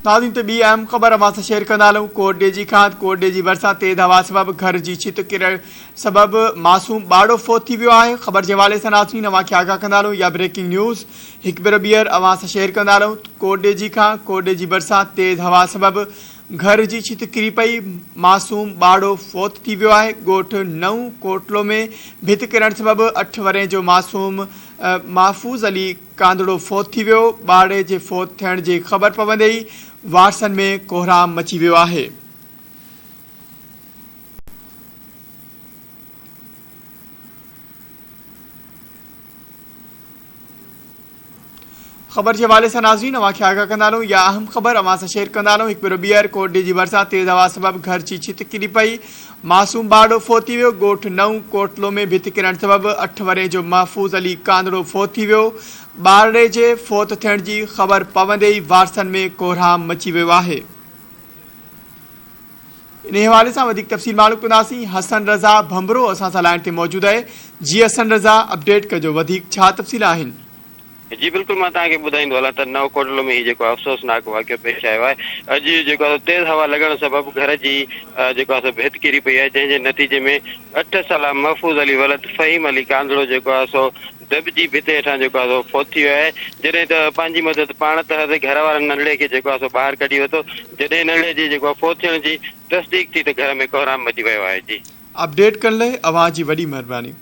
ناظرين ته ٻي اهم خبر اوهان سان شيئر ڪندا هلون ڪوٽ ڏيجي کان ڪوٽ ڏيجي ڀرسان تيز هوا سبب گهر جي ڇت ڪرڻ سبب معصوم ٻارڙو فوت ٿي ويو آهي خبر جي حوالي سان ناظرين اوهان کي آگاهه ڪندا هلون يا بريڪنگ نيوز هڪ ڀيرو ٻيهر اوهان سان شيئر ڪندا هلون ڪوٽ ڏيجي کان ڪوٽ ڏيجي ڀرسان تيز هوا سبب گهر جي ڇت ڪري پئي معصوم ٻارڙو فوت ٿي ويو آهي ڳوٺ نئون ڪوٽلو ۾ ڀت ڪرڻ سبب اٺ ورهين جو معصوم محفوظ علي ڪانڌڙو فوت ٿي ويو، ٻارڙي جي فوت ٿيڻ جي خبر پوندي ئي وارثن ۾ ڪوهرام مچي ويو آهي. خبر جي حوالي سان ناظرين اوهان کي آگاهه ڪندا هلون يا اهم خبر اوهان سان شيئر ڪندا هلون هڪ ڀيرو ٻيهر ڪوٽ جي ڀرسان تيز هوا سبب گهر جي ڇت ڪري پئي معصوم ٻارڙو فوت ٿي ويو ڳوٺ نئون ڪوٽلو ۾ ڀت ڪرڻ سبب اٺ ورهين جو محفوظ علي ڪانڌڙو فوت ٿي ويو ٻارڙي جي فوت ٿيڻ جي خبر پوندي ئي وارثن ۾ ڪوهرام مچي ويو آهي انهي حوالي سان وڌيڪ تفصيل معلوم ڪنداسين حسن رضا ڀنڀرو اسان سان لائين تي موجود آهي جي حسن رضا اپڊيٽ ڪجو وڌيڪ ڇا تفصيل آهن. جي بلڪل مان توهان کي ٻڌائيندو هلان ته نئون ڪوٽلو ۾ هي جيڪو افسوسناڪ واقعو پيش آيو آهي اڄ جيڪو آهي سو تيز هوا لڳڻ سبب گهر جي جيڪو آهي سو ڀت ڪري پئي آهي جنهن جي نتيجي ۾ اٺ سالا محفوظ علي ولد فهيم علي ڪانڌڙو جيڪو آهي سو دٻجي ڀت هيٺان جيڪو آهي سو فوت ٿي ويو آهي جڏهن ته پنهنجي مدد پاڻ تحت گهر وارن ننڍڙي کي جيڪو آهي سو ٻاهر ڪڍي ورتو جڏهن ننڍڙي جي جيڪو آهي فوت ٿيڻ جي تصديق ٿي ته گهر ۾ ڪهرام مچي ويو آهي جي. اپڊيٽ ڪرڻ لئه اوهان جي وڏي مهرباني.